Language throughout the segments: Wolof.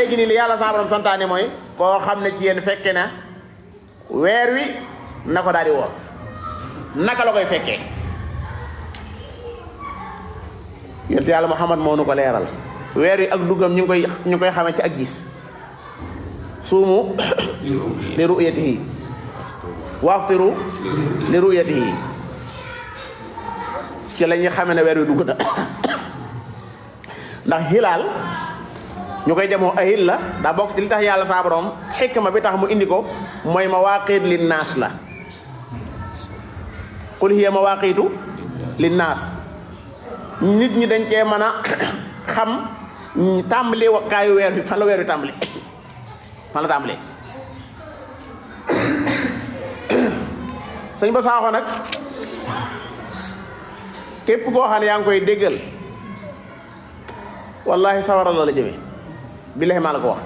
léegi nii li yàlla sa borom santaane mooy koo xam ne ci yéen fekke na weer wi na ko daal di woor. naka la koy fekkee yonent yàlla Muhammad moo nu ko leeral. weer wi ak duggam ñu ngi koy xamee ci ak gis. suumu li ru'yatihi waftiru li ru'yatihi ci la ñuy xamee ne weer wi dugg na ndax hilaal ñu koy demoo ahil la daa bokk ci li tax yàlla saa borom xikma bi tax mu indi ko mooy mawaaqiit linnaas la. qul hiya mawaaqiitu linnaas nit ñi dañ cee mën a xam tàmbali kaayu weer wi fan la weer wi tàmbali fan la tàmbalee. sëñ ba saaxo nag képp koo xam ne yaa ngi koy déggal wallahi sawara la jëmee billahi maa la ko wax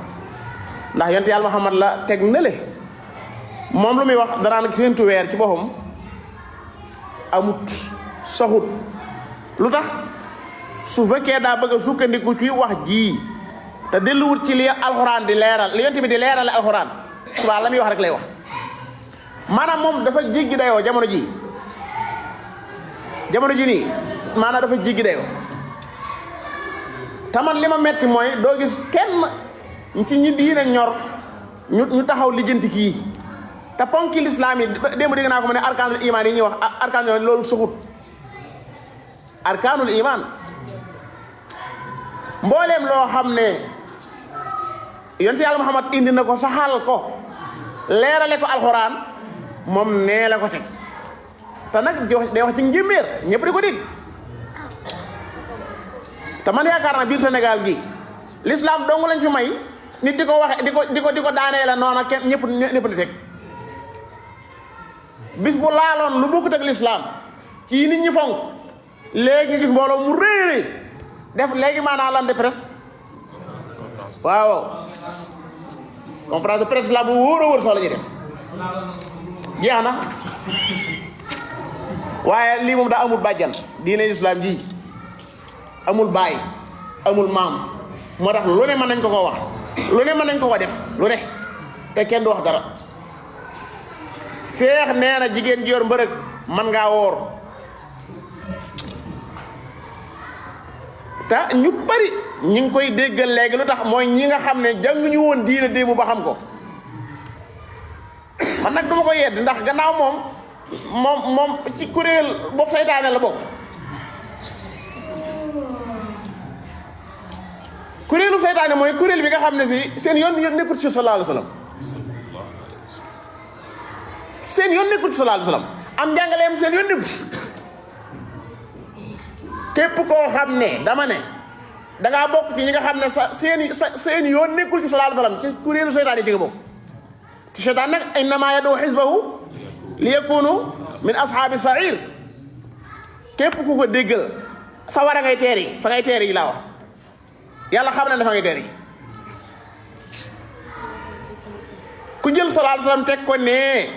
ndax yonent yàlla Muhammad la teg nële moom lu muy wax danaan séentu weer ci boppam amut saxut. lu tax su fekkee daa bëgg a sukkandiku ci wax jii te delluwut ci li alxuraan di leeral li yonent bi di leerale alxuraan subaa la muy wax rek lay wax. maanaam moom dafa jéggi dayoo jamono ji nii maanaam dafa jéggi dayoo taman li ma metti mooy doo gis kenn ci ñi diine ñor ñu taxaw lijjanti kii te ponki lislaam yi démb dégg naa ko ma ne arkaanul imaan yi ñuy wax arkaanul loolu suxut arkaanul imaan mbooleem loo xam ne yonent yàlla Muhammad indi na ko saxal ko leerale ko alxuraan moom nee la ko teg te nag day wax ci njéeméer ñëpp di ko dégg te man yaakaar naa biir Sénégal gi l'islam dong lañ fi may nit di ko waxe di ko daanee la noona kenn ñëpp ni teg bis bu laaloon lu bokkut ak l'islam ci nit ñi fonk léegi nga gis mbooloo mu réeré def léegi maanaam lan de presse waaw conférence de presse la bu wóor a wóor soo la ñuy def jeex na waaye lii moom daa amul bàjjan diine islam ji amul baay amul maam moo tax lu ne mën nañ ko ko wax lu ne mën nañ ko ko def lu ne te kenn du wax dara. seex nee na jigéen ji yor mbërëg man ngaa woor te ñu bari ñi ngi koy déggal léegi lu tax mooy ñi nga xam ne jànguñu woon diine démb ba xam ko. man nag duma ko yedd ndax gannaaw moom ci kuréel bopp saytaane la bokk. kuréelu saytaane mooy kuréel bi nga xam ne si seen yoon nekkul ci sallallahu alayhi wasallam seen yoon nekkul ci sallallahu alayhi wasallam am njàngaleem seen yoon nekkul ci képp koo xam ne dama ne dangaa bokk ci ñi nga xam ne seen yoon nekkul ci sallallahu alayhi wasallam ci kuréelu saytaane yi ci nga bokk. te seytaan nag innama yad'u hizbahu li yakunu min ashaabi sa'ir képp ku ko déggal sa war a ngay teer yi fa ngay teer yi laa wax yàlla xam na dafa ngay teer yi ku jël sallallahu alayhi wasallam teg ko ne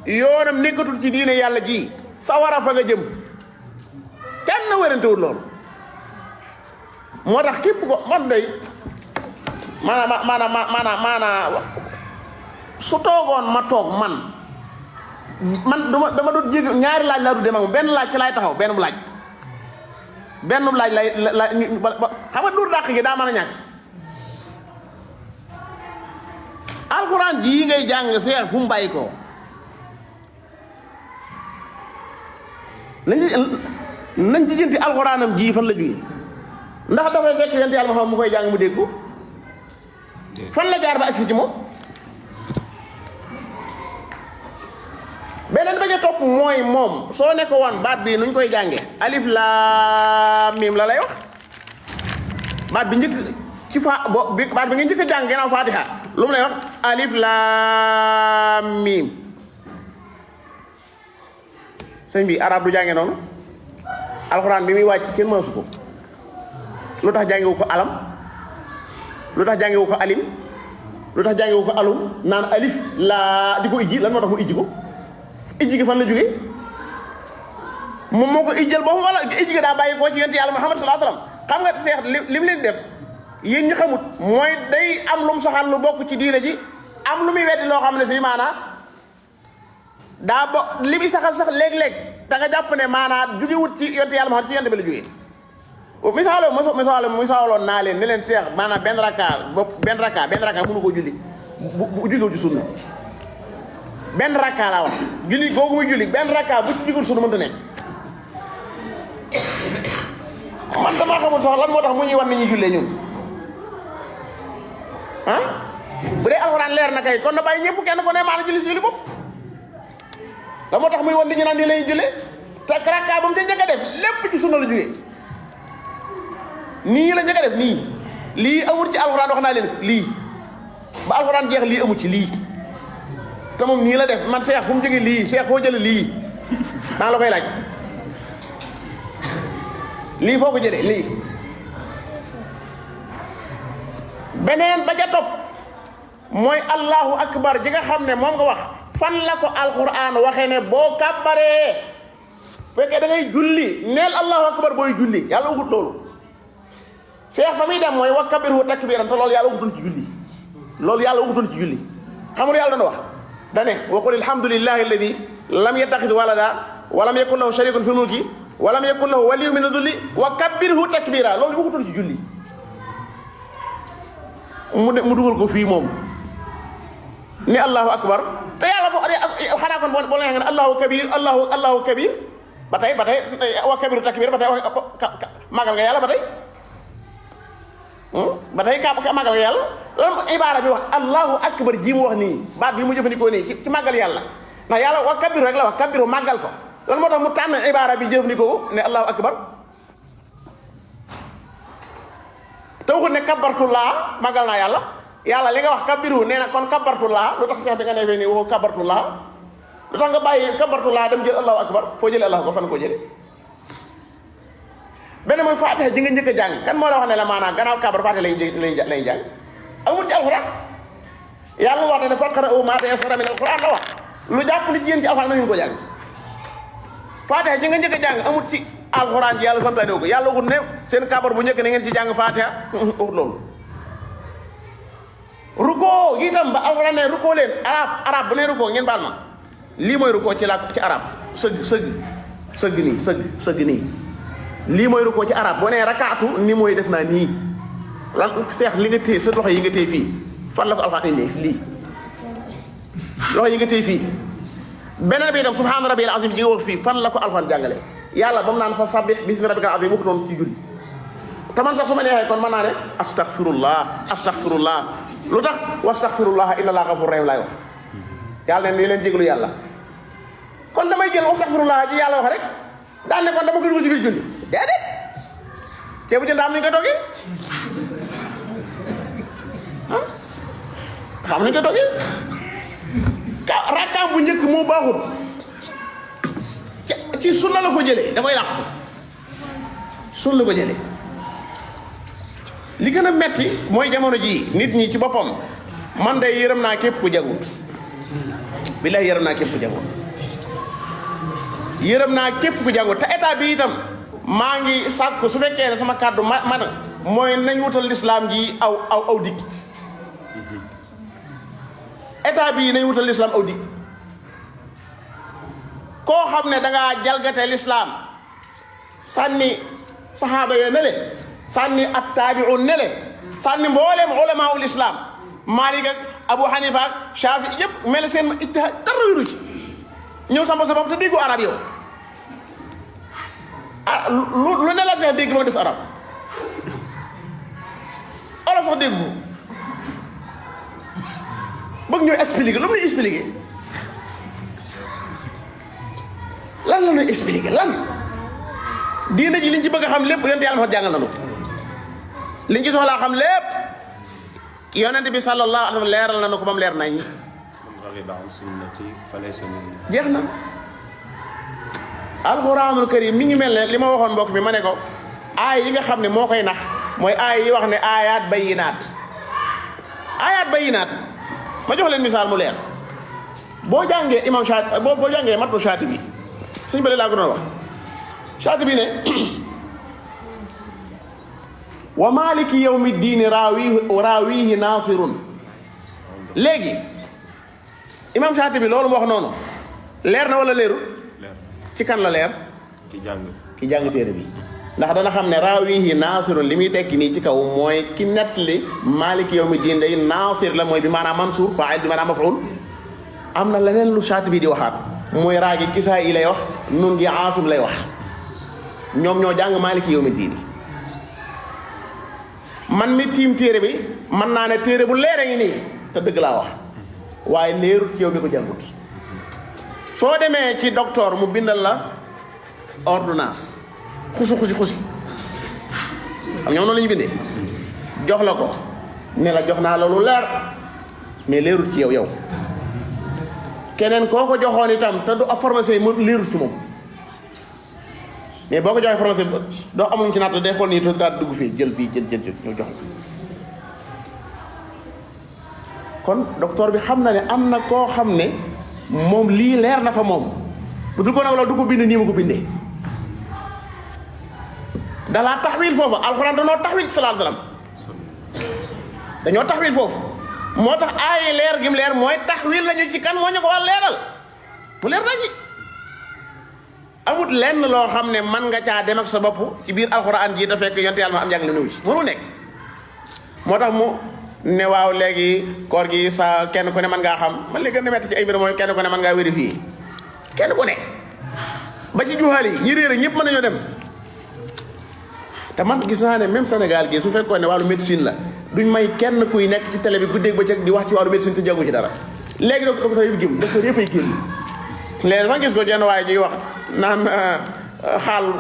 yoonam nekkatul ci diine yàlla ji sa war a fa nga jëm kenn wérantewul loolu moo tax képp ko man day maanaam su toogoon ma toog man dama doon jég ñaari laaj laa du dem ak benn laaj ci laay taxaw benn laaj la xam nga dur dàq gi daa mën a ñàkk alxuraan jii ngay jàng feex fu mu bàyyi ko nañ ci jënti alxuraanam jii fan la jógee ndax dafay fekk yonent yàlla ma xam mu koy jàng mu dégg ko fan la jaar ba agsi ci moom beneen ba ca topp mooy moom soo ne ko woon baat bi nuñ koy jànge alif laam miim la lay wax baat bi njëkk ci baat bi nga njëkk a jàng gannaaw Faatiha lu mu lay wax alif laam miim sëñ bi arab du jànge noonu alxuraan bi muy wàcc kenn mësu ko lu tax jàngewu ko alam lu tax jàngewu ko alim lu tax jàngewu ko alum naan alif laa di ko ijji lan moo tax mu ijji ko ijji gi fan la jógee moom moo ko ijjal boppam wala ijji gi daa bàyyi koo ci yonent yàlla Muhammad sallallahu alayhi wasallam xam nga seex lim leen def yéen ñi xamut mooy day am lu mu saxal lu bokk ci diine ji am lu muy weddi loo xam ne si maanaa daa bo li muy saxal sax léeg-léeg da nga jàpp ne maanaa jóge wut ci yonte yàlla ma ci yonte bi la jógee misaaloon naa leen ne leen seex maanaam benn rakka mënu koo julli bu jógewul ci sunna benn rakka laa wax julli googu muy julli benn rakka bu ci jógewul sunna mënta nekk man damaa xamul sax lan moo tax mu ñuy wan ni ñuy jullee ñun bu dee alxuraan leer na kay kon na bàyyi ñëpp kenn ko ne maanaam julli si julli bopp la moo tax muy wan ni ñu naan nii lay jullee te rakka ba mu ca njëkk a def lépp ci sunna la jógee nii la njëkk a def nii lii amul ci alxuraan wax naa leen ko lii ba alxuraan jeex lii amul ci lii te moom nii la def man Cheikh fu mu jógee lii Cheikh foo jële lii maa la koy laaj lii foo ko jëlee lii beneen ba ca topp mooy allahu akbar ji nga xam ne moom nga wax fan la ko alxuraan waxee ne boo kàbbaree fekkee da ngay julli neel allahu akbar booy julli yàlla waxut loolu Cheikh fa muy dem mooy wa kabirhu takbiran te loolu yàlla waxutoon ci julli loolu yàlla waxutoon ci julli xamul yàlla doon wax dane wa qul alhamdulillahi alladi lam yattaxid walada wa lam yakun lahu sharikun fi mulki wa lam yakun lahu waliyyun min adulli wa kabbirhu takbira loolu waxutoon ci julli mu dugal ko fii moom ni allahu akbar te yàlla fo xanaa kon boo la nga ne allahu kabir allahu kabir ba tey wa kabirhu takbira ba tey magal nga yàlla ba tey ba tey màggal yàlla loolu ibaara bi wax allahu akbar ji mu wax nii baat bi mu jëfandikoo nii ci màggal yàlla ndax yàlla wa kabiru rek la wax kabiru màggal ko loolu moo tax mu tànn ibaara bi jëfandikoo ne allahu akbar te waxut ne kabartullah màggal naa yàlla li nga wax kabiru nee na kon kabartullah lu tax Cheikh bi nga ne fee nii waxoo kabartullah lu tax nga bàyyi kabartullah dem jël allahu akbar foo jëlee allahu ko fan koo jële benn mooy faatiha ji nga njëkk a jàng kan moo la wax ne la maanaam gannaaw kabar faatiha lay jàng amul ci alxuraan yàlla wax na ne faqra'u maa tayassara min alxuraan la wax lu jàpp ni jigéen ci alxuraan na ñu ko jàng faatiha ji nga njëkk a jàng amul ci alxuraan ji yàlla santaane ko yàlla waxut ne seen kabar bu njëkk na ngeen ci jàng faatiha waxut loolu rukkoo itam ba alxuraan ne rukkoo leen arab bu ne rukkoo ngeen baal ma lii mooy rukkoo ci arab sëgg nii lii mooy rukkoo ci arab boo nee rakaatu ni mooy def naa nii lan seex li nga téye sa loxo yi nga téye fii fan la ko alxuraan indee lii loxo yi nga téye fii beneen bi itam subhaana rabbil azim ji nga wax fii fan la ko alxuraan jàngale yàlla ba mu naan fa sabbih bismi rabbikal azim waxu noonu ci julli te man sax su ma neexee kon mën naa ne astaghfirullah lu tax wastaghfirullah inna allaha ghafurur rahim laay wax yàlla ne nii leen jéglu yàlla kon damay jël wastaghfirullah ji yàlla wax rek daan ne kon dama ko dugg ci biir julli déedéet ceebu jën am nañu ko toggee xam nañu ko toggee rakkaam bu njëkk moo baaxul ci sunna la ko jëlee da koy làqatu sunna la ko jëlee li gën a metti mooy jamono ji nit ñi ci boppam man de yërëm naa képp ku jagut billahi yërëm naa képp ku jagut yërëm naa képp ku jàngu te état bi itam maa ngi sàkku su fekkee ne sama kàddu man mooy nañ wutal lislaam ji aw dig état bi nañ wutal lislaam aw dig koo xam ne dangaa jalgate lislaam sànni saxaaba ya ne le sànni at taabiun ne le sànni mbooleem ulamaul islam Maalik ak Abu Hanifa ak Shaafi yëpp mel seen ijtihaad dara wiru ci ñëw samba sa bopp te déggu arab yow lu ne la feex dégg ba nga des arab olof sax déggu bëgg ñooy expliquer lu mu ñuy expliquer lan la ñuy expliquer lan diina ji liñ ci bëgg a xam lépp yonent yàlla ma jàngal nañu liñ ci soxlaa xam lépp yonent bi sallallahu alayhi wa sallam leeral nañu ko ba mu leer nañ jeex na alxuraanul karim mi ngi mel ne li ma waxoon mbokk mi ma ne ko aay yi nga xam ne moo koy nax mooy aay yi wax ne aayaat bayinaat ma jox leen misaal mu leer boo jàngee imam Shaati boo jàngee matnu Shaati bi suñu bële laa ko doon wax Shaati bi ne wa maliki yawmi diini raawihi naasirun. léegi imam Shaatibi loolu mu wax noonu leer na wala leerul ci kan la leer ki jàng téere bi ndax dana xam ne raawihi naasirun li muy tekki nii ci kaw mooy ki nettali maliki yawmi diin day naasir la mooy bi maanaam mansuur faa'il bi maanaam maf'uul. am na leneen lu Shaatibi di waxaat mooy raagi kisaa yi lay wax nun gi Aasim lay wax ñoom ñoo jàng maliki yawmi diin. man mi tiim téere bi mën naa ne téere bu leere ngi nii te dëgg laa wax waaye leerut ci yow mi ko jàngut. soo demee ci docteur mu bindal la ordonnance xusi xam ñoom noonu la ñu bindee jox la ko ne la jox naa la lu leer mais leerut ci yow keneen koo ko joxoon itam te du ab pharmacien mu leerut ci moom mais boo ko joxee pharmacien doo amuñ ci natt day xool nii daal dugg fii jël bii jël ñoo jox kon docteur bi xam na ne am na koo xam ne moom lii leer na fa moom bu dul ko nag loolu du ko bind nii mu ko bindee dalaa taxwil foofu alxuraan dañoo taxwil ci salaatu salaam dañoo taxwil foofu moo tax aaye leer gim leer mooy taxwil lañu ci kan moo ñu ko war leeral mu leer nañi amut lenn loo xam ne man nga caa dem ak sa bopp ci biir alxuraan ji te fekk yonte yàlla ma am njàng la nuyu ci mënu nekk moo tax mu ne waaw léegi koor gi sa kenn ku ne mën ngaa xam man li gën a metti ci ay mbir mooy kenn ku ne mën ngaa vérifier kenn ku ne ba ci juxaal yi ñi réer ñëpp mën nañoo dem te man gis naa ne même Sénégal gi su fekkoon ne wàllu médecine la duñ may kenn kuy nekk ci télé bi guddeeg bëccëg di wax ci wàllu médecine te jàngu ci dara léegi docteur yëpp génn docteur yëpp ay génn léegi sax gis ko jenn waaye ji wax naan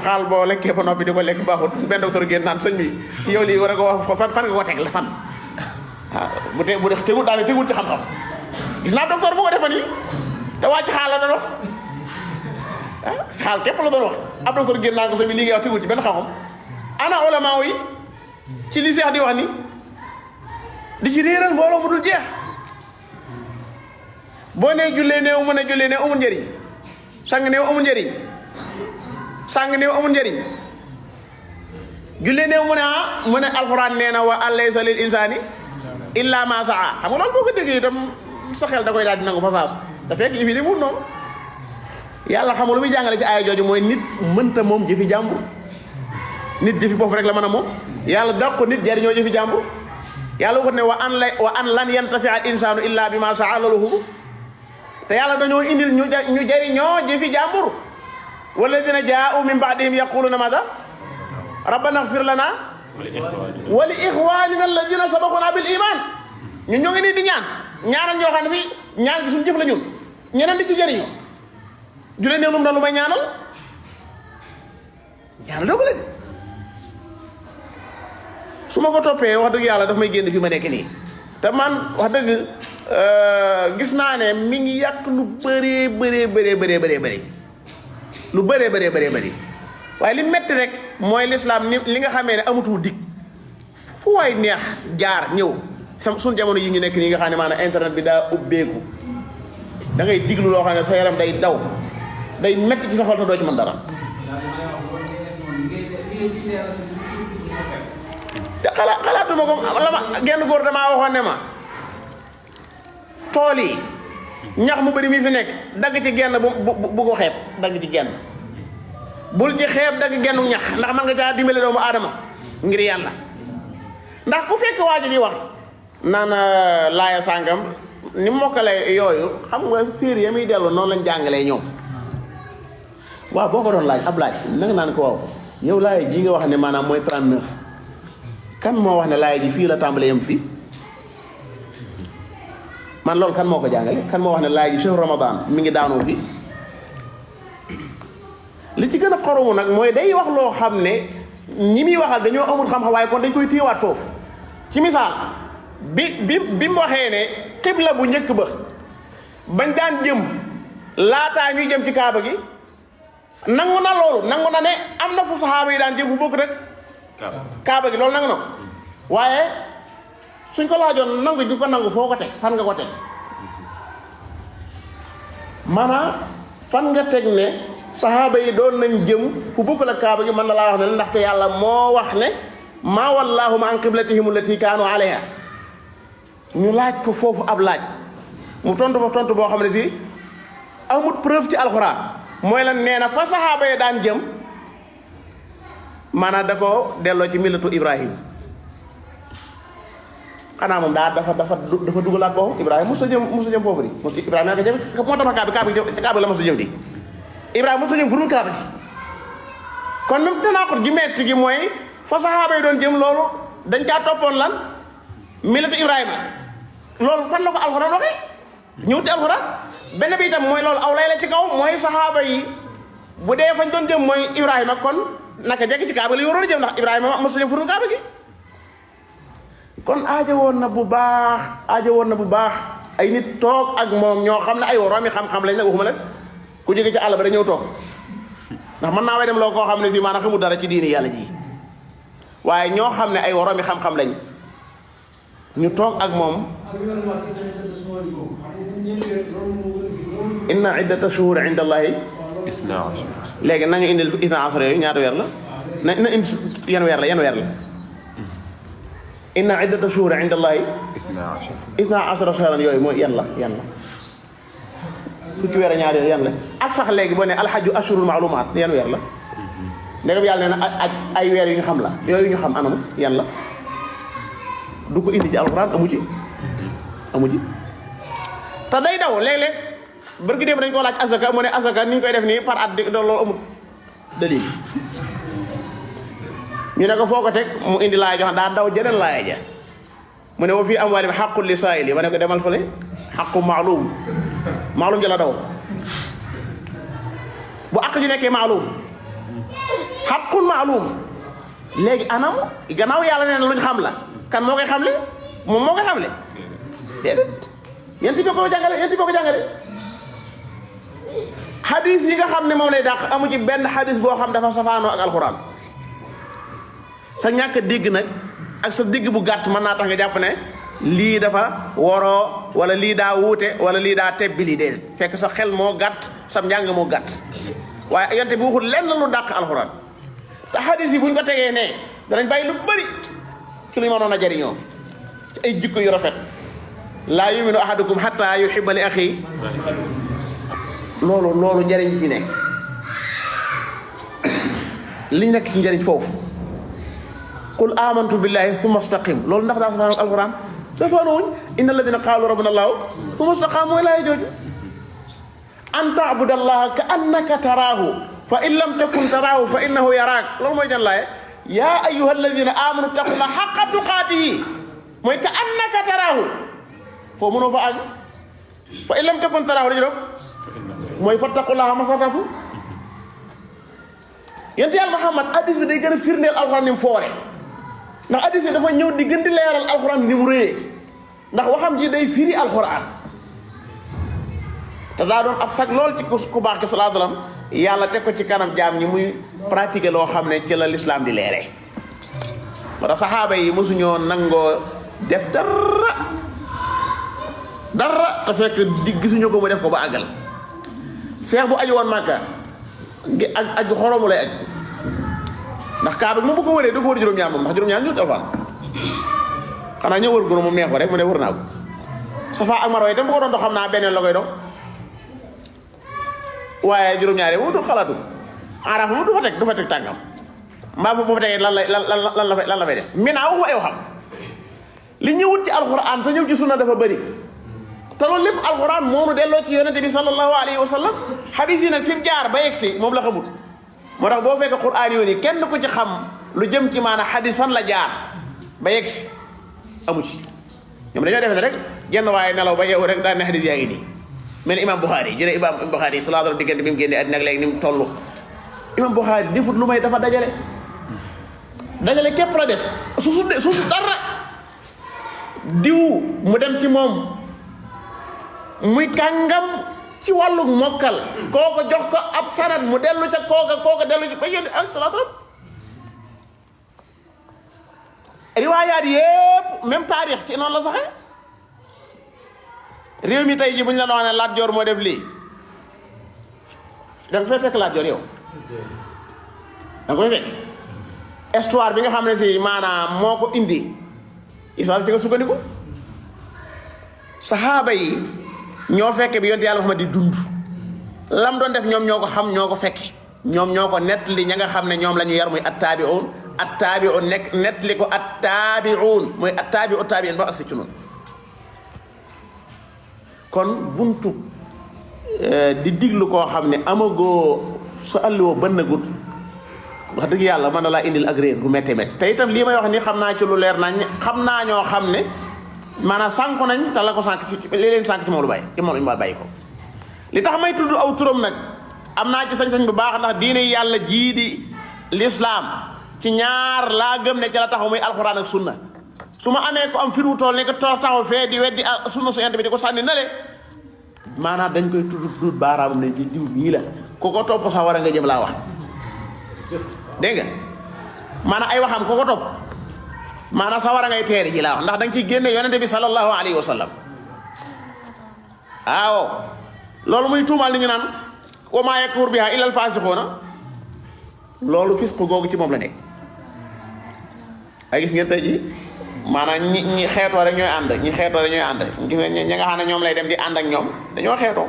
xaal boo lekkee ba noppi di ko lekk baaxut benn docteur génn naan sëñ bi yow lii war a ko wax fan nga ko teg la fan waaw bu dee tegul daal tegul ci xam-xam gis naa docteur bu ko defa nii te wàcc xaal la doon wax xaal képp la doon wax ab docteur génn naa ko sëñ bi lii ngay wax tegul ci benn xam-xam ana ulama yi ci li Seex di wax ni di ci réeral mbooloo mu dul jeex boo nee jullee néew mu ne jullee néew amul njëriñ sang néew amul njëriñ sang néew amul njëriñ jullee néew mu ne alxuraan nee na wa an laysa lil insaani illa ma saa xam nga loolu boo ko déggee itam sa xel da koy daal di nangu fa saas te fekk yi fi di mun noonu yàlla xam nga lu muy jàngale ci aaya jooju mooy nit mënta moom jëfi jàmbur nit jëfi bopp rek la mën a moom yàlla daq ko nit jariñoo jëfi jàmbur yàlla waxut ne wa an lan yantafi al insaanu illa bi ma saa loolu te yàlla dañoo indil ñu jariñoo jëfi jàmbur walladina jaa'u min ba'dihim yaquluna mada rabbana ighfir lana wa li ixwanina alladina sabaquna bil iman ñun ñoo ngi nii di ñaanal ñoo xam ne fi ñaan gi suñu jëf la ñun ñeneen di ci jëriñu julee ne lum na lu may ñaanal doogu leen su ma ko toppee wax dëgg yàlla daf may génn fi ma nekk nii te man wax dëgg gis naa ne mi ngi yàq lu bëree bëri waaye li metti rek mooy lislaam ni li nga xamee ne amutu dig fu waay neex jaar ñëw suñ jamono yi ñu nekk nii nga xam ne maanaam internet bi daa ubbeeku da ngay diglu loo xam ne sa yaram day daw day metti ci sa xol te doo ci mën dara te xalaatuma ko la ma genn góor damaa waxoon ne ma tool yi ñax mu bëri mi fi nekk dagg ci genn bu ko xeeb dagg ci genn bul ci xeeb dagg gennu ñax ndax man nga caa dimbale doomu aadama ngir yàlla ndax ku fekk waa ji di wax naan laaya sàngam ni mokkale yooyu xam nga téere ya muy dellu noonu lañ jàngalee ñoom waaw boo ko doon laaj ab laaj nanga naan ko waaw yow laaya ji nga wax ne maanaam mooy 39 kan moo wax ne laaya ji fii la tàmbalee yam fii man loolu kan moo ko jàngale kan moo wax ne laaya ji shahru ramadan mi ngi daanoo fii li ci gën a xoromu nag mooy day wax loo xam ne ñi muy waxal dañoo amul xam-xam waaye kon dañ koy téyewaat foofu ci misaal bi mu waxee ne xibla bu njëkk ba bañ daan jëm laataa ñuy jëm ci kaaba gi nangu na loolu nangu na ne am na fu saxaaba yi daan jëm fu bokk rek kaaba gi loolu nangu na waaye suñ ko laajoon nangu ñu ko nangu foo ko teg fan nga ko teg maanaam fan nga teg ne saxaaba yi doon nañ jëm fu bokk la kaaba gi mën na laa wax ne ndaxte yàlla moo wax ne maa wallaahum an qiblatihim allati kaanu alayha ñu laaj ko foofu ab laaj mu tontu fa tontu boo xam ne si amut preuve ci alxuraan mooy lan nee na fa saxaaba yi daan jëm maanaam da ko delloo ci millatu Ibrahim xanaa moom dafa dugalaat boobu Ibrahima mos a jëm foofu di Ibrahima naka jëm moo tax kaaba la mos a jëm di Ibrahima mos a jëm fu dul kaaba gi kon même tanaqut gi metti gi mooy fa saxaaba yi doon jëm loolu dañ caa toppoon lan millatu Ibrahima loolu fan la ko alxuraan waxee ñëw ci alxuraan benn bi itam mooy loolu aw lay la ci kaw mooy saxaaba yi bu dee fañ doon jëm mooy Ibrahima kon naka jekk ci kaaba li waroon a jëm ndax Ibrahima mos a jëm fu dul kaaba gi kon aajo woon na bu baax ay nit toog ak moom ñoo xam ne ay woroomi xam-xam lañ nag waxuma la ku jóge ci àll ba da ñëw toog ndax mën naa way dem loo koo xam ne si maanaam xamul dara ci diini yàlla ji waaye ñoo xam ne ay woroomi xam-xam lañ ñu toog ak moom inna iddata shuhur inda allahi léegi nañu indil isna asra yooyu ñaata weer la na indi yan weer la inna iddata shuhur inda allahi isna asra shahran yooyu mooy yan la fukki weer ñaar yooyu yan la ak sax léegi boo ne alxaju ashurul maalumaat yan weer la ndegam yàlla nee na ay weer yu ñu xam la yooyu ñu xam anam yan la du ko indi ci alxuraan amu ci te day daw léeg-léeg bërki démb dañ koo laaj azaka mu ne azaka ni ñu koy def nii par at di loolu amul dalil ñu ne ko foo ko teg mu indi laaya jox daa daw jeneen laaya ja mu ne wa fii amwaalihim haqqun li saa'ili ma ne ko demal fële haqqu maalum ja la daw bu àq ji nekkee maalum haqqun maalum léegi anam gannaaw yàlla nee na luñ xam la kan moo koy xamle moom moo koy xamle déedéet yéen bi ko jàngale xadis yi nga xam ne moom lay dàq amu ci benn xadis boo xam dafa safaanoo ak alxuraan sa ñàkk dégg nag ak sa dégg bu gàtt mën naa tax nga jàpp ne lii dafa woroo wala lii daa wuute wala lii daa tebbi lii déedéet fekk sa xel moo gàtt sa njàng moo gàtt waaye yonte bi waxul lenn lu dàq alxuraan te xadis yi buñ ko tegee ne danañ bàyyi lu bëri ci lu ñu mënoon a jariñoo ci ay jikko yu rafet laa yuminu ahadukum hatta yuhibba li axi loolu njariñ ci nekk li nekk ci njariñ foofu qul amantu billahi thumma istaqim loolu ndax daa safaanoog alquran safaanowuñ inna alladina qaalu rabbuna allahu thumma istaqaamu mooy laay jooju an taabuda allaha ka annaka taraahu fa in lam takun taraahu fa innahu yaraak loolu mooy jan laaye yaa ayyuha alladina amanu taqullaha haqqa tuqaatihi mooy ka annaka taraahu foo mënoo fa àgg fa in lam takun taraahu dañu doon mooy fattaqullaha masatatu yonent yàlla Muhammad hadiis bi day gën a firndeel alxuraan ni mu foore ndax hadiis yi dafa ñëw di gën di leeral alxuraan ni mu réyee ndax waxam ji day firi alxuraan te daa doon ab sag lool ci ku baax ki sallallahu alayhi wa sallam yàlla teg ko ci kanam jaam ñi muy pratiquer loo xam ne ci la lislaam di leeree moo tax saxaaba yi mosuñoo nangoo def dara te fekk di gisuñu ko mu def ko ba àggal seex bu aju woon Màkka aj xoromu lay aj ndax kaaba bi moom bu ko wëree du ko wër juróom-ñaar moom ndax juróom-ñaar ñu alfaan xanaa ñëw wër gunu moom neex ko rek mu ne wër naa ko Safa ak Marwa itam bu ko doon dox xam naa beneen la koy dox waaye juróom-ñaar yi moom du xalaatu Arafa moom du fa teg tàngam mbaa bu fa tegee lan la fay def Mina waxuma ay waxam li ñëwut ci alxuraan te ñëw ci sunna dafa bëri te loolu lépp alxuraan moonu delloo ci yonente bi sallallahu alayhi wa sallam xadiis yi nag fi mu jaar ba yegsi moom la xamut moo tax boo fekk quraan yoon yi kenn ku ci xam lu jëm ci maanaam xadiis fan la jaar ba yegsi amu ci ñoom dañoo defe ne rek genn waaye nelaw ba yeewu rek daan ne xadiis yaa ngi nii mel ni imam Buxaari jëlee imam Buxaari salaatu diggante bi mu génnee àddina ak léegi ni mu toll imam Buxaari defut lu may dafa dajale képp la def suusu dara diw mu dem ci moom muy kàngam ci wàllu mokkal kooko jox ko ab sanad mu dellu ca kooka dellu ci ba yéen ak salaatu riwaayaat yépp même taarix ci noonu la saxe réew mi tey ji bu ñu la doon ne Lat Joor moo def lii da nga fay fekk Lat Joor yow da nga koy fekk histoire bi nga xam ne si maanaam moo ko indi histoire bi ci nga sukkandiku saxaaba yi ñoo fekke bi yonte yàlla Muhammad di dund lam doon def ñoom ñoo ko xam ñoo ko fekke ñoom ñoo ko nettali ña nga xam ne ñoom la ñu yar muy attaabi'un nekk nettali ko attaabi'un muy attaabi'u taabi'in ba agsi ci noonu kon buntu di diglu koo xam ne amagoo sa àlliwoo bënnagul wax dëgg yàlla mën na laa indil ak réer gu méttee métti te itam lii may wax ni xam naa ci lu leer nañ xam naa ñoo xam ne maanaam sànku nañ te la ko sànk ci li leen sànk ci moom lu bàyyi ci moom lu ñu bàyyi ko li tax may tudd aw turam nag am naa ci sañ-sañ bu baax ndax diine yàlla jii di lislaam ci ñaar laa gëm ne ca la taxaw muy alxuraan ak sunna su ma amee ko am firu tool ne ko taxaw fee di weddi sunna su yent bi di ko sànni na le maanaam dañ koy tudd duut baaraamam ne ci diw bii la ku ko topp sax war a nga jëm laa wax dégg nga maanaam ay waxam ku ko topp maanaam sax war a ngay teeri ji laa wax ndax da nga ciy génne yonente bi sallallahu alayhi wa sallam waaw loolu muy tuumaal ni ñu naan wa maa yakfur bihaa illa al-faasiquuna loolu fisqu googu ci moom la nekk ay gis ngeen tey ji maanaam ñi xeetoo rek ñooy ànd ñi xeetoo rek ñooy ànd ñi nga xam ne ñoom lay dem di ànd ak ñoom dañoo xeetoo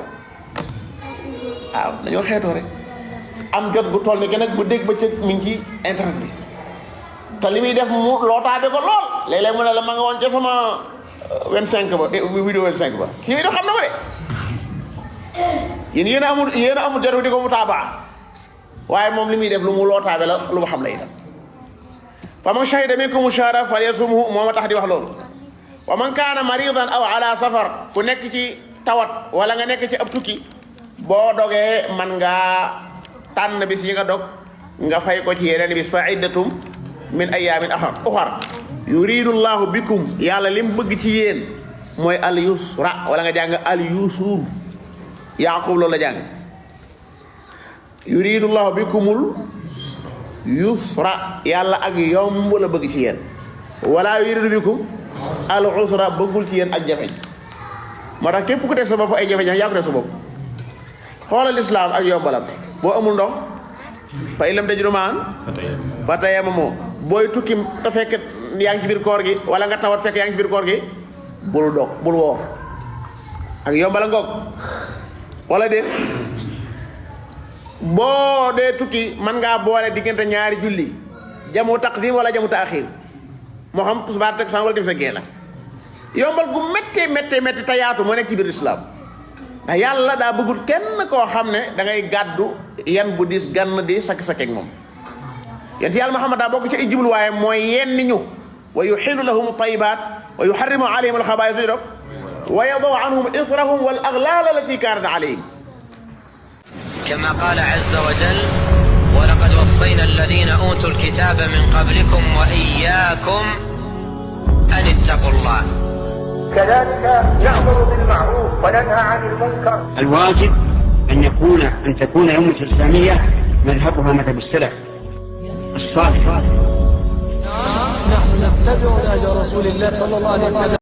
waaw dañoo xeetoo rek am jot gu toll ni gën ak bu dégg ba ca mi ngi ci internet bi te li muy def mu lootaabe ko lool léeg-léeg mu ne la ma nga woon ca sama 25 ba vidéo 25 ba kii bi def xam na ko de yéen yéen a amul jot di ko mu taabaa waaye moom li muy def lu mu lootaabe la lu ma xam la itam fa man shahida minkum shahra falyasumhu moo ma tax di wax loolu wa man kaana maridan aw ala safar ku nekk ci tawat wala nga nekk ci ab tukki boo dogee man ngaa tànn bis yi nga dog nga fay ko ci yeneen bis fa iddatum min ayaamin uxar yuridu llahu bikum yàlla lim bëgg ci yéen mooy al yusra wala nga jàng al yusur Yaaqub loolu la jàng yuridu llahu bikumul yusra yàlla ak yomb la bëgg ci yéen wala yuridu bikum al usra bëggul ci yéen ak jafeñ moo tax képp ku teg sa bopp ay jafe-jafe yaa ko teg sa bopp xoolal islaam ak yombalam boo amul ndox fa in lam tajidu maa'an fatayammamu booy tukki te fekk yaa ngi ci biir koor gi wala nga tawat fekk yaa ngi ci biir koor gi bul dog bul woor ak yombala ngoog wala déet boo dee tukki mën ngaa boole diggante ñaari julli jamu taqdim wala jamu taaxir moo xam tisbaar teg sang wala dem sa gee la yombal gu méttee te yaatu moo nekk ci biir islam ndax yàlla daa bëggul kenn koo xam ne da ngay gàddu yan bu diis gann di sakk-sakkeek moom yent yàlla Muhammad daa bokk ci ay jibul waaye mooy yenni ñu wa yuxillu lahum tayibaat wa yuxarrimu alayhim alxabaa'is dog wa yadaw anhum israhum wal aglaal allati kaanat alayhim كما قال عز وجل ولقد وصينا الذين أوتوا الكتاب من قبلكم وإياكم أن اتقوا الله كذلك نأمر بالمعروف وننهى عن المنكر. الواجب أن تكون أمة الإسلامية مذهبها مذهب السلف الصالح. نحن نتبع نهج رسول الله صلى الله عليه وسلم.